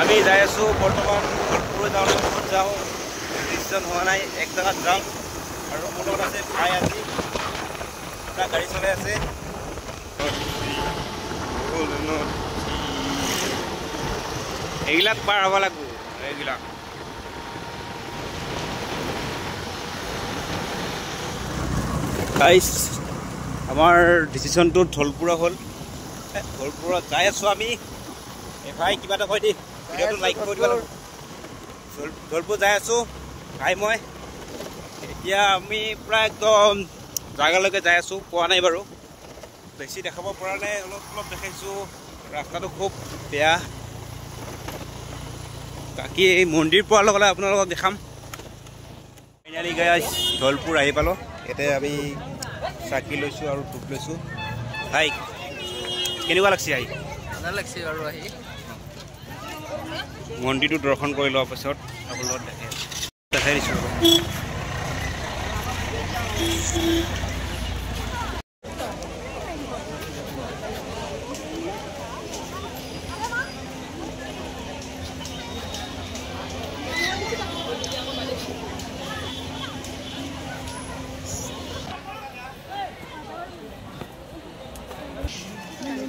আমি যাই আছোঁ বৰ্তমান ধলপুৰ যাওঁ নে ক'ত যাওঁ ডিচিশ্যন হোৱা নাই, এক জেগাত যাম। আৰু মোৰ লগত আছে ভাই, আজি আপোনাৰ গাড়ী চলাই আছে। এইবিলাক পাৰ হ'ব লাগিব, এইবিলাক গাইছ। আমাৰ ডিচিশ্যনটো ধলপুৰা হ'ল, ধলপুৰত যাই আছোঁ আমি। এই ভাই কিবা এটা কৈ দি, ভিডিঅ'টো লাইক কৰি দিব লাগিব। ধলপুৰ যাই আছোঁ ভাই মই। এতিয়া আমি প্ৰায় একদম জাগালৈকে যাই আছোঁ, পোৱা নাই বাৰু, বেছি দেখাব পৰা নাই, অলপ অলপ দেখাইছোঁ। ৰাস্তাটো খুব বেয়া। বাকী এই মন্দিৰ পোৱাৰ লগে লগে আপোনালোকক দেখাম। ফাইনেলি গাইছ ধলপুৰ আহি পালোঁ। ইয়াতে আমি চাকি লৈছোঁ আৰু ধূপ লৈছোঁ। ভাই কেনেকুৱা লাগছে আহি? ভাল লাগছে বাৰু আহি। মন্দিৰটো দৰ্শন কৰি লোৱাৰ পাছত আপোনালোকক দেখাই দিছোঁ।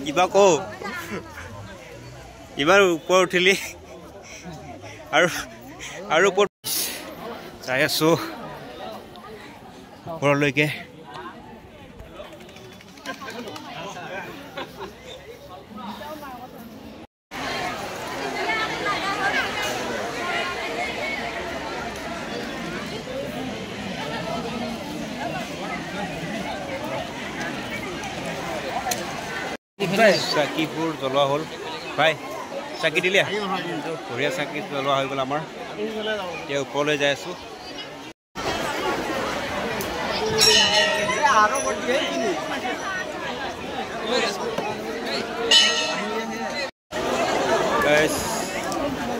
কিবা কওঁ, ইমান ওপৰত উঠিলি আৰু আৰু ওপৰত যাই আছোঁ ওপৰলৈকে। চাকিবোৰ জ্বলোৱা হ'ল। ভাই চাকি দিলে, বঢ়িয়া চাকি জ্বলোৱা হৈ গ'ল আমাৰ। এতিয়া ওপৰলৈ যাই আছোঁ।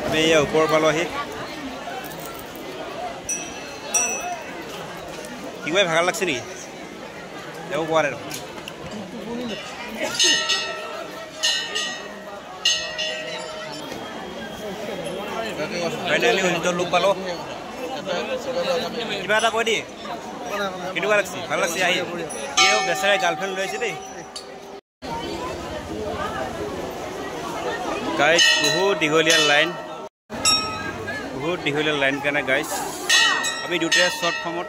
আমি এয়া ওপৰ পালোঁ আহি। কিবা ভাগৰ লাগছে নেকি? একো কোৱা নাই দেখোন। ফাইনেলি অনিতৰ লোক পালোঁ। কিবা এটা কৈ দি, কেনেকুৱা লাগছে? ভাল লাগছে আহি? এই বেচেৰাই গাৰ্লফ্ৰেণ্ড লৈ আহিছে দেই। গাইজ বহুত দীঘলীয়া লাইন, বহুত দীঘলীয়া লাইন কাৰণে গাইজ আমি দুটাই শ্বৰ্ট ফৰ্মত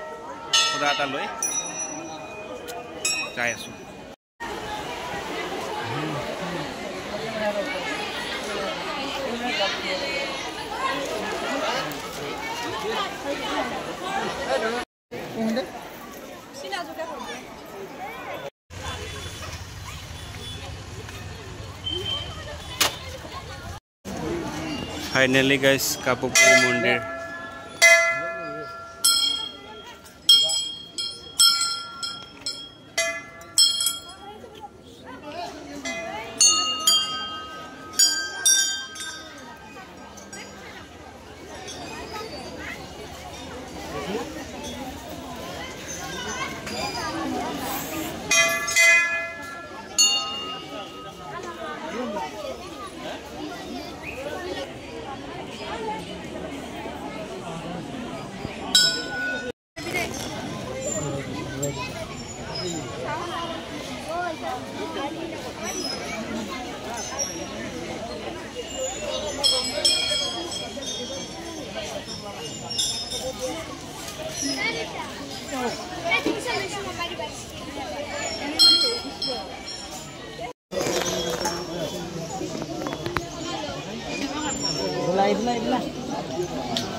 খুদা এটা লৈ যাই আছোঁ। ফাইনেলি গাইজ কাপুপুৰী মন্দিৰ।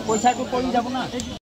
পইচাটো পৰি যাব না।